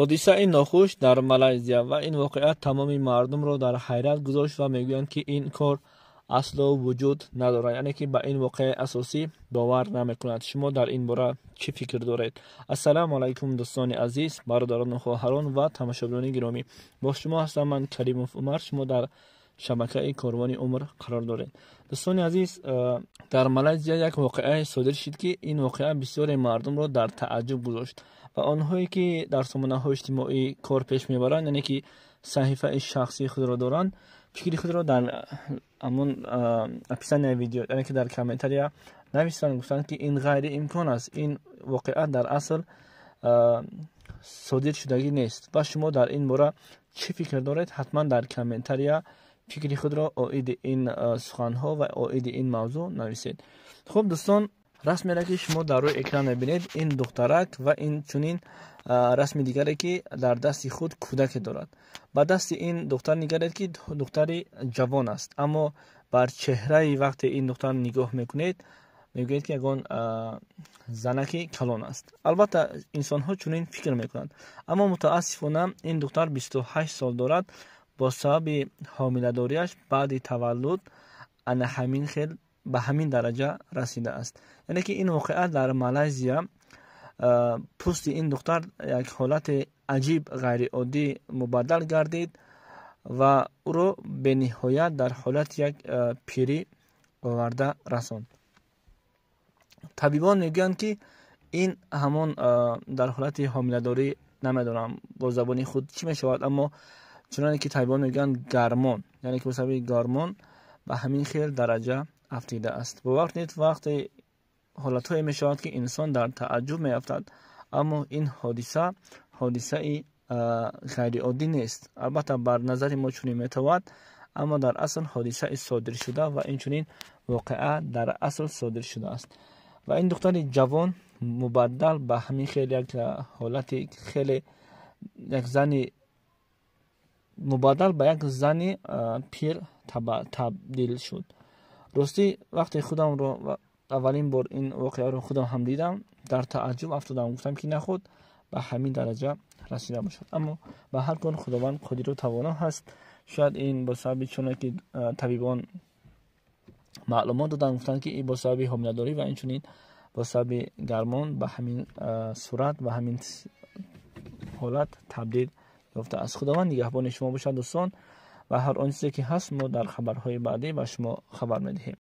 Ҳодисаи нохуш дар Малайзия ва ин воқеа тамоми мардумро дар ҳайрат гузошт ва мегӯянд, ки ин кор асло вуҷуд надорад, яъне ки ба ин воқеаи асосӣ бовар намекунад. Шумо дар ин бора чӣ фикр доред? Ассалому алайкум, дӯстони азиз, бародарону хоҳарон ва тамошобинони гиромӣ. Бо шумо ҳастам ман, Каримов Умар. Шумо дар шабакаи Корвони Умр қарор доред. Дӯстони азиз, дар Малайзия як воқеае содир шуд, ки ин воқеа бисёре мардумро дар тааҷҷуб гузошт ва онҳое, ки дар сомонаҳои иҷтимоӣ кор пеш мебаранд, яъне ки саҳифаи шахсии худро доранд, фикри худро дар ҳамон описанияи видео, яъне ки дар комментария нависанд, гуфтанд, ки ин ғайриимкон аст, ин воқеа дар асл содир шудагӣ нест. Ва шумо дар ин бора чӣ фикр доред? Ҳатман дар комментария фикри худро оиди ин суханҳо ва оиди ин мавзӯъ нависед. Хуб, дӯстон, расмеро, ки шумо дар рӯи экран мебинед, ин духтарак ва ин чунин расми дигаре, ки дар дасти худ кӯдаке дорад. Ба дасти ин духтар нигаред, ки духтари ҷавон аст, аммо бар чеҳраи вақте ин духтар нигоҳ мекунед, мегӯед, ки ягон занаки калон аст. Албатта, инсонҳо чунин фикр мекунанд, аммо мутаассифона ин духтар 28 сол дорад. Бо сабаби ҳомиладориаш баъди таваллуд ана ҳамин хел ба ҳамин дараҷа расидааст. Яъне ки ин воқеа дар Малайзия пӯсти ин духтар як ҳолати аҷиб, ғайриоддӣ мубаддал гардид ва ӯро бениҳоят дар ҳолати як пирӣ оварда расонд. Табибон мегӯянд, ки ин ҳамон дар ҳолати ҳомиладорӣ, намедонам бо забони худ чӣ мешавад, аммо чуноне ки табибон мегӯянд, гормон, яъне ки бо сабаби гормон ба ҳамин хел дараҷа афтидааст. Бовар кунед, вақте ҳолатҳое мешавад, ки инсон дар тааҷҷуб меафтад, аммо ин ҳодиса ҳодисаи ғайриоддӣ нест. Албатта, бар назари мо чунин метавад, аммо дар асл ҳодисаи содиршуда ва инчунин воқеа дар асл содир шудааст ва ин духтари ҷавон мубаддал ба ҳамин хел як ҳолати хеле як зани мубаддал ба як зани пир табдил шуд. Ростӣ, вақте худамро аввалин бор ин воқеаро худам ҳам дидам, дар тааҷҷуб афтодам, гуфтам, ки наход ба ҳамин дараҷа расида бошад. Аммо ба ҳар кор Худованд қодиру тавоно ҳаст. Шояд ин бо сабаби, чуне ки табибон маълумот доданд, гуфтанд, ки ин бо сабаби ҳомиладорӣ ва инчунин бо сабаби гормон ба ҳамин сурат, ба ҳамин ҳолат табдил ёфтааст. Худованд нигаҳбони шумо бошад, дӯстон, ва ҳар он чизе ки ҳаст, мо дар хабарҳои баъдӣ ба шумо хабар медиҳем.